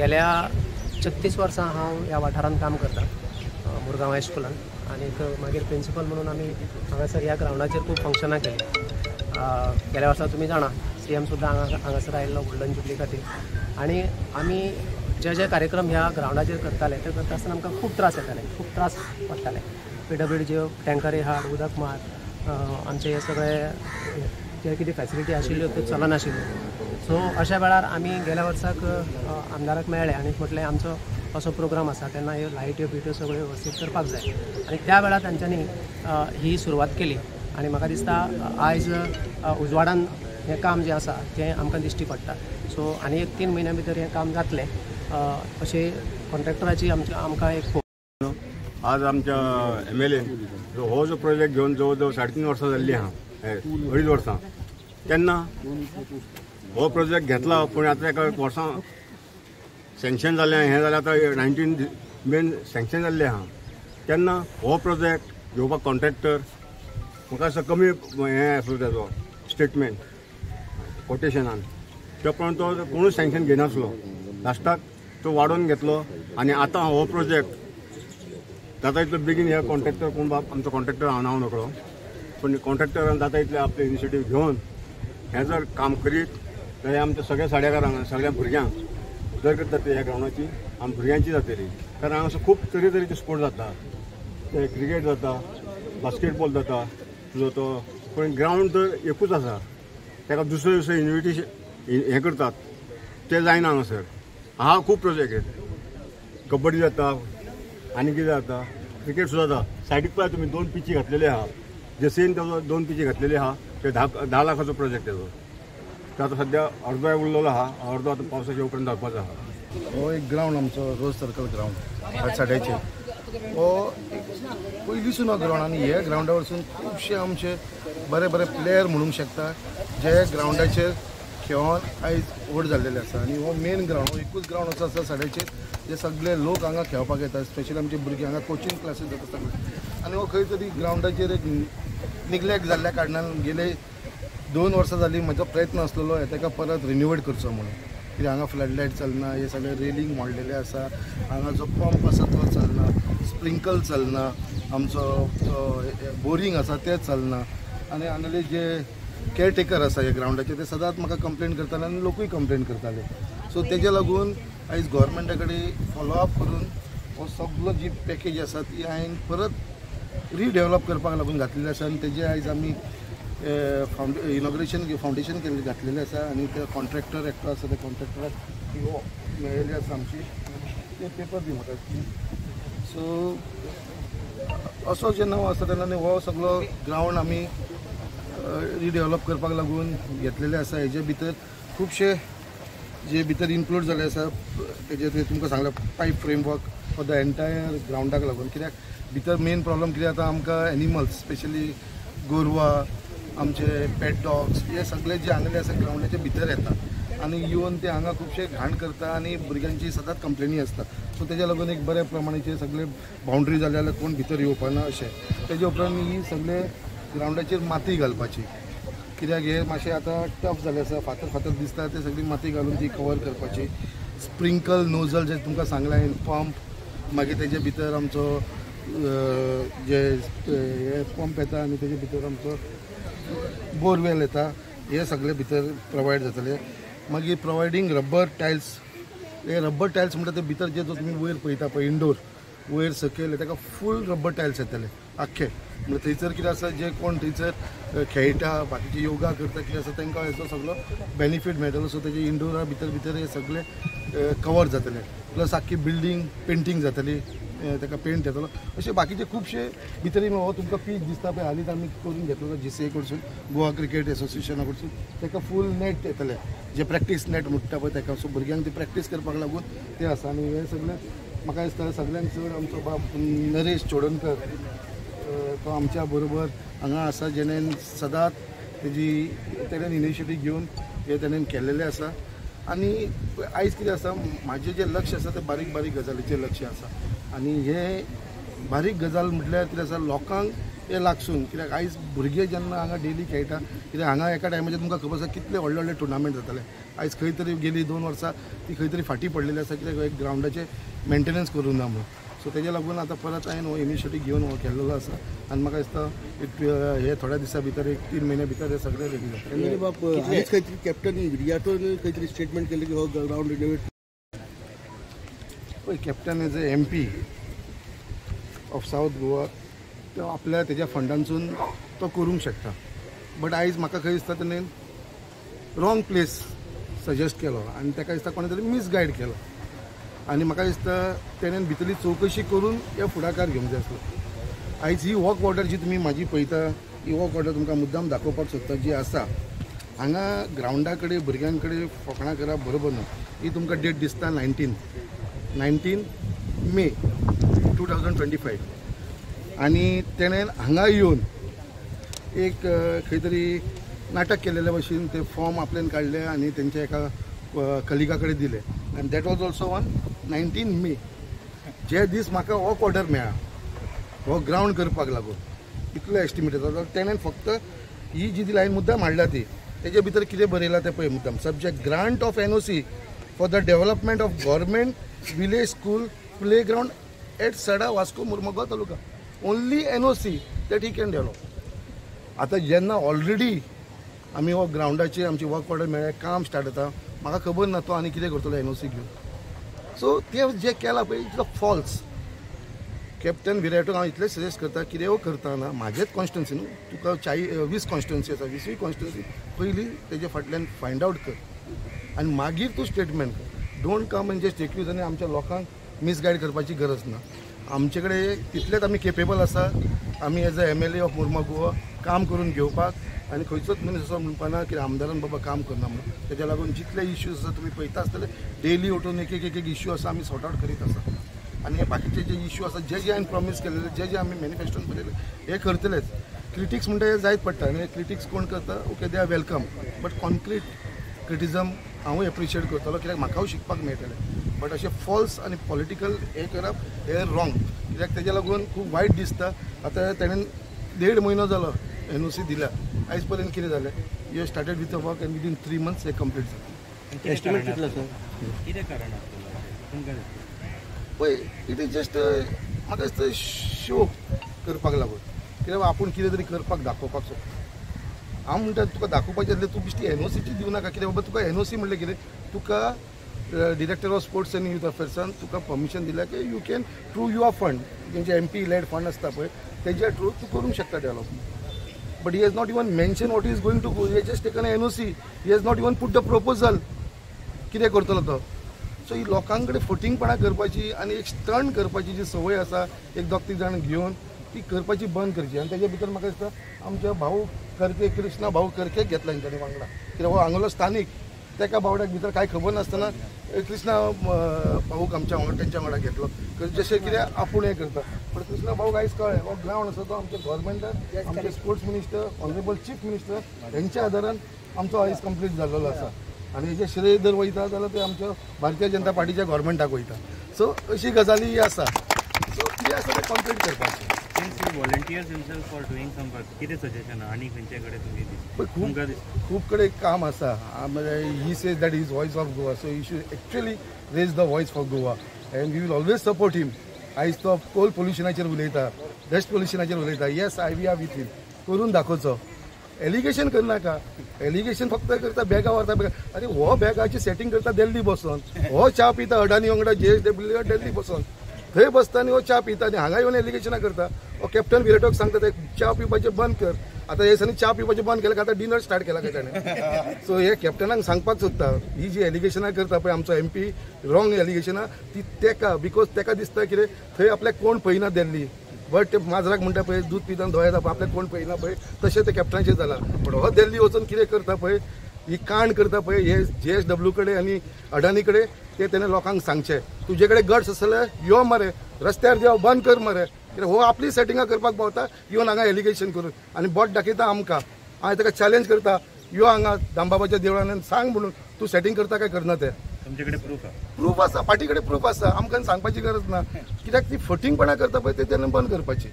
गेल्या 36 वर्सां हांव ह्या वाठारांत काम करता मुरगांव हायस्कुलान आनीक मागीर प्रिंसिपल म्हणून आमी हांगासर ह्या ग्रावंडाचेर खूब फंक्शनां केली. गेल्या वर्सा तुमी जाणा सीएम सुद्दां हांगासर आयिल्लो गोल्डन जुबली खातीर आनी आमी जे जे कार्यक्रम ह्या ग्रावंडाचेर करताले ते करता आसतना आमकां खूब त्रास येताले, खूब त्रास पडटाले. पीडब्ल्यूडीच्यो टँकरी हाड, उदक मार, आमचे हे सगळे जे कितें फॅसिलिटी आशिल्ल्यो त्यो चलनाशिल्ल्यो. सो अशा वेळार आमी गेल्या वर्साक आमदाराक मेळ्ळे आनी म्हटलें आमचो असो प्रोग्राम आसा तेन्ना ह्यो लायट्यो बिट्यो सगळ्यो व्यवस्थीत करपाक जाय आनी त्या वेळार तांच्यांनी ही सुरवात केली आनी म्हाका दिसता आयज उजवाडान हें काम जें आसा तें आमकां दिश्टी पडटा. सो आनी एक 3 म्हयन्या भितर हें काम जातलें अशें कॉन्ट्रॅक्टराची आमकां एक. आज आमच्या एम एल एन हो जो प्रोजेक्ट घेवन जवळ जवळ 3.5 वर्सां जाल्लीं आहा, 2.5 वर्सां तेन्ना हो प्रोजेक्ट घेतला, पूण आतां एका वर्सां सँक्शन जालें, हें जालें आतां 19 मेन सँक्शन जाल्लें आहा. तेन्ना हो प्रोजेक्ट घेवपाक कॉन्ट्रॅक्टर म्हाका असो कमी हें आसलो तेजो स्टेटमेंट कोटेशनान, त्या प्रमाण तो कोणूच सँक्शन घेनासलो. लास्टाक तो वाडोवन घेतलो आनी आतां हो प्रोजेक्ट जाता इतलो बेगीन हे कॉन्ट्रॅक्टर कोण बाब आमचो कॉन्ट्रॅक्टर हांव नांव नकळो, पूण कॉन्ट्रॅक्टरान जाता इतलें आपलें इनिशिएटीव घेवन हें जर काम करीत जाल्यार आमच्या सगळ्या साड्याकारांक सगळ्या भुरग्यांक उदरगत जातली ह्या ग्रावंडाची, आम भुरग्यांची जातली. कारण हांगासर खूब तरेतरेचे स्पोर्ट जाता, ते क्रिकेट जाता, बास्केटबॉल जाता तुजो तो, पूण ग्रावंड तर एकूच आसा, ताका दुसरे दुसरे इन्विटेशन हें करतात तें जायना. हांगासर आहा खूब प्रोजेक्ट, कबड्डी जाता आनी कितें जाता, क्रिकेट सुद्दां जाता. सायडीक पळय तुमी 2 पिची घातलेले आहा, जेसीन तेजो 2 पिची घातलेले आहा, ते 10 लाखाचो प्रोजेक्ट तेजो. तो आतां सद्या अर्दो उरलेलो आहा, अर्दो आतां पावसाच्या उपरांत जावपाचो आहा. हो एक ग्रावंड आमचो रोज सर्कल ग्रावंड साड्याचेर, हो पयलींसून हो ग्रावंड आनी हे ग्रावंडा वरसून खुबशे आमचे बरे बरे प्लेयर म्हणूंक शकता जे ग्रावंडाचेर खेळोन आयज व्हड जाल्लेले आसा. आनी हो मेन ग्रावंड, हो एकूच ग्रावंड असो आसा साड्याचेर जे सगळे लोक हांगा खेळपाक येता, स्पेशली आमचे भुरगीं हांगा कोचिंग क्लासीस जाता सगळे. आनी हो खंय तरी ग्रावंडाचेर एक निग्लेक्ट जाल्ल्या कारणान गेले 2 वर्सां जालीं म्हजो प्रयत्न आसलेलो ताका परत रिन्युवेट करचो म्हणून. कित्याक हांगा फ्लड लायट चलना, हे सगळे रेलिंग मोडलेले आसा, हांगा जो पंप आसा तो चलना, स्प्रिंकल चलना, आमचो बोरींग आसा तें चलना. आनी हांगेले जे केअरटेकर आसा ह्या ग्रावंडाचे ते सदांच म्हाका कंप्लेन करताले आनी लोकूय कंप्लेन करताले. सो तेजे लागून आयज गोवोरमेंटा कडेन फॉलोअप करून हो सगलो जी पॅकेज आसा ती हांवें परत रिडेवलप करपाक लागून घातलेली आसा. आनी तेजे आयज आमी इनॉग्रेशन फावंडेशन केल्लें घातलेलें आसा आनी ते कॉन्ट्रॅक्टर एकटो आसा त्या कॉन्ट्रॅक्टराक ती मेळिल्ली आसा आमची, ते पेपर दी म्हाका. सो असो जेन्ना आसा तेन्ना हो सगलो ग्रावंड आमी रिडेवलप करपाक लागून घेतलेले आसा. हेजे भितर खुबशे जे भितर इन्क्लूड जाल्ले आसा तेजे ते तुमकां सांगलां pipe framework for the entire ग्रावंडाक लागून. कित्याक भितर मेन प्रॉब्लम कितें जाता आमकां एनिमल्स स्पेशली गोरवां, आमचे पेट डॉग्स हे सगळे जे हांगले आसा ग्रावंडाचे भितर येता आनी येवन ते हांगा खुबशे घाण करता आनी भुरग्यांची सदांच कंप्लेनी आसता. सो तेज्या लागून एक बऱ्या प्रमाणाचे सगळे बाउंड्री जाले जाल्यार कोण भितर येवपाना अशें. तेजे उपरांत ही सगळे ग्रावंडाचेर माती घालपाची, कित्याक हे मातशें आतां टफ जालें आसा, फातर फातर दिसता, ते सगळी माती घालून ती कवर करपाची. स्प्रिंकल नोजल जे तुमकां सांगलां हांवें, पंप, मागीर तेजे भितर आमचो जे हे पंप येता आनी तेजे भितर आमचो बोरवेल येता, हे सगळे भितर प्रोवायड जातले. मागीर प्रोवायडींग रबर टायल्स, हे रबर टायल्स म्हणटा ते भितर जे जो तुमी वयर पळयता पळय इंडोर वयर सकयल ताका फूल रबर टायल्स येतले आख्खे. म्हणल्यार थंयसर कितें आसा जे कोण थंयसर खेळटा, बाकीचे योगा करता कितें आसा तांकां हेचो सगलो बेनिफीट मेळटलो. सो तेजे इंडोरा भितर भितर हे सगळे कवर जातले. प्लस आख्खी बिल्डींग पेंटींग जातली, ताका पेंट येतलो. अशे बाकीचे खुबशे भितर हो तुमकां पीच दिसता पळय हालींच आमी करून घेतलेलो जीसीए कडसून, गोवा क्रिकेट एसोसिएशना कडसून, ताका फूल नेट येतले जे प्रॅक्टीस नेट म्हणटा पळय ताका. सो भुरग्यांक ती प्रॅक्टीस करपाक लागून ते आसा. आनी हे सगळे म्हाका दिसता सगळ्यांत चड आमचो बाब नरेश चोडणकर तो आमच्या बरोबर हांगा आसा, जेणेन सदांच तेजी तेणेन इनिशिएटीव घेवन हे तेणेन केल्लेलें आसा. आनी आयज कितें आसा म्हाजें जें लक्ष आसा तें बारीक बारीक गजालीचें लक्ष आसा. आनी हे बारीक गजाल म्हटल्यार कितें आसा, लोकांक हे लागसून कित्याक आयज भुरगे जेन्ना हांगा डेली खेळटा कित्याक हांगा एका टायमाचेर तुमकां खबर आसा कितले व्हडले व्हडले टुर्नामेंट जाताले. आयज खंय तरी गेली 2 वर्सां ती खंय तरी फाटीं पडलेली आसा कित्याक एक ग्रावंडाचें मेंटेनन्स करूंक ना म्हणून. सो तेज्या लागून आतां परत हांवें हो इनिशिएटीव घेवन हो केल्लो आसा आनी म्हाका दिसता हे थोड्या दिसां भितर एक 3 म्हयन्या भितर हे सगळें रेडी जाता. बाब हालींच खंय तरी कॅप्टन विरियाटोन खंय तरी स्टेटमेंट केलें की हो ग्रावंड रिनोवेट. पळय captain as a MP of South Goa तो आपल्या तेज्या फंडांसून तो करूंक शकता, बट आयज म्हाका खंय दिसता तेणें रॉंग प्लेस सजेस्ट केलो आनी ताका दिसता कोणें तरी मिसगायड केलो आनी म्हाका दिसता तेणें भितरली चवकशी करून हे फुडाकार घेवंक जाय आसलो. आयज ही वॉक ऑर्डर जी तुमी म्हाजी पळयता ही वॉक ऑर्डर तुमकां मुद्दाम दाखोवपाक सोदता जी आसा हांगा ग्रावंडा कडेन भुरग्यां कडेन फकाणां करप बरोबर ना. ही तुमकां डेट दिसता 19 मे 2025 आनी तेणें हांगा येवन एक खंय तरी नाटक केलेले भशेन ते फॉर्म आपल्यान काडले आनी तेंच्या एका कलिगा कडेन दिले आनी that was also on 19 May. जे दीस म्हाका वॉक ऑर्डर मेळ्ळा हो ग्रावंड करपाक लागून इतलो एस्टिमेट जाता तेणें फक्त ही जी दिली हांवें मुद्दाम हाडल्या ती तेजे भितर कितें बरयलां तें पळय मुद्दाम subject grant of NOC for the development of government village school play ground at Sada Vasco Mormugao taluka. Only NOC that he can develop. आतां जेन्ना ऑलरेडी आमी हो ग्रावंडाचेर आमची वर्क ऑर्डर मेळ्ळें काम स्टार्ट जाता म्हाका खबर ना तो आनी कितें करतलो एनओसी घेवन. सो ते जें केलां पळय it's a false. Captain विराटोक हांव इतलें सजेस्ट करता कितें करतना म्हाजेच कॉन्स्टिट्युन्सी न्हू तुका 20 कॉन्स्टिट्युन्सी आसा 20 कॉन्स्टिट्युन्सी पयलीं तेजे फाटल्यान फायंड आवट कर आनी मागीर तूं स्टेटमेंट कर. Don't come and just accuse आनी आमच्या लोकांक मिसगायड करपाची गरज ना. आमचे कडेन तितलेच आमी केपेबल आसा आमी as a MLA of Mormugao काम करून घेवपाक आनी खंयचोच मनीस असो म्हणपा ना की आमदारान बाबा काम करना म्हणून. तेज्या लागून जितले इश्यूज आसा तुमी पळयता आसतले डेली उठून एक एक एक इश्यू आसा आमी सॉर्ट आवट करीत आसा आनी हे बाकीचे जे इश्यू आसा जे जे हांवें प्रॉमीस केलेले जे जे आमी मॅनिफेस्टोन बरयले हे करतलेच. क्रिटिक्स म्हणटा हे जायत पडटा आनी क्रिटिक्स कोण करता okay they are welcome but concrete criticism हांवूय एप्रिशिएट करतलो कित्याक म्हाकाय शिकपाक मेळटलें. बट अशें फॉल्स आनी पॉलिटिकल हें करप हें रॉंग कित्याक तेज्या लागून खूब वायट दिसता. आतां तेणें 1.5 म्हयनो जालो एनओसी दिल्या आयज पर्यंत कितें जालें you started with a work and within 3 months हें कंप्लीट जालें. एस्टिमेट कितलो सर कितें कारण पळय it is just म्हाका दिसता शो करपाक लागून कित्याक आपूण कितें तरी करपाक दाखोवपाक सोदता. हांव म्हणटा तुका दाखोवपाचें आसलें तूं बेश्टी एनओसीची दिवं नाका कित्याक बाबा तुका एनओसी म्हणलें कितें तुका director of sports and youth अफेर्सान तुका परमिशन दिल्या की you can through your fund तेंचे एमपी लॅड फंड आसता पळय तेज्या थ्रू तूं करूंक शकता development. But he has not even mention what is going to go. He has just taken NOC. He has not even put the proposal कितें करतलो तो. सो ही लोकां कडेन फटींगपणां करपाची आनी एक स्टंट करपाची जी संवय आसा एक दोग तीग जाण घेवन ती करपाची बंद करची. आनी तेज्या भितर म्हाका दिसता आमच्या भाऊ करके कृष्णा भाऊ करकेक घेतला तेंच्यांनी वांगडा कित्याक हो हांगलो स्थानीक तेका बावड्याक भितर कांय खबर नासतना कृष्णा भाऊक आमच्या वांगडा तेंच्या वांगडा घेतलो जशें कितें आपूण हें करता. पण कृष्णा भाऊक आयज कळ्ळें हो ग्रावंड आसा तो आमच्या गव्हर्मेंटान आमचे sports minister honourable chief minister हेंच्या आदारान आमचो आयज कंप्लीट जाल्लो आसा आनी हेजें श्रेय जर वयता जाल्यार तें आमच्या भारतीय जनता पार्टीच्या गव्हर्मेंटाक वयता. सो अशी गजाली आसा. सो कितें आसा तें कंप्लीट करपाचें. Volunteers himself for doing some work कितें सजेशन आनी खंयचे कडेन तुमी खूब कडेन काम आसा. He says that is voice of Goa so he should actually raise the voice for Goa and we will always support him. आयज तो कोल पोल्युशनाचेर उलयता डस्ट पोल्युशनाचेर उलयता. Yes I we are with him. करून दाखोवचो एलिगेशन करनाका. एलिगेशन फक्त करता बॅगां व्हरता बॅगां. अरे हो बॅगाची सेटींग करता दिल्ली बसोन हो च्या पिता अडानी वांगडा JSW दिल्ली बसोन थंय बसता आनी हो च्या पिता आनी हांगा येवन एलिगेशनां करता. हो कॅप्टन विराटोक सांगता ते च्या पिवपाचें बंद कर. आतां हे दिसांनी च्या पिवपाचें बंद केलें आतां डिनर स्टार्ट केला काय ताणें. सो हे कॅप्टनाक सांगपाक सोदता ही जी एलिगेशनां करता पळय आमचो एमपी रॉंग एलिगेशनां ती तेका because तेका दिसता कितें थंय आपल्याक कोण पळयना दिल्ली बट माजराक म्हणटा पळय दूद पिता दोळे जाता आपल्याक कोण पळयना पळय तशें तें कॅप्टनाचेर जालां. पूण हो दिल्ली वचून कितें करता पळय ही कांड करता पळय हे JSW कडेन आनी अडानी कडेन ते तेणें लोकांक सांगचें तुजे कडेन गट्स आसल्यार यो मरे रस्त्यार देंव बंद कर मरे कित्याक हो आपली सेटिंगां करपाक पावता येवन हांगा एलिगेशन करून आनी बोट दाखयता आमकां. हांवें ताका चॅलेंज करता यो हांगा दामबाबाच्या देवळान सांग म्हणून तूं सेटींग करता काय करना तें. तुमचे कडेन प्रूफ आसा? प्रूफ आसा पार्टी कडेन प्रूफ आसा आमकां सांगपाची गरज ना कित्याक ती फटींगपणां करता पळय ते तेणें बंद करपाची.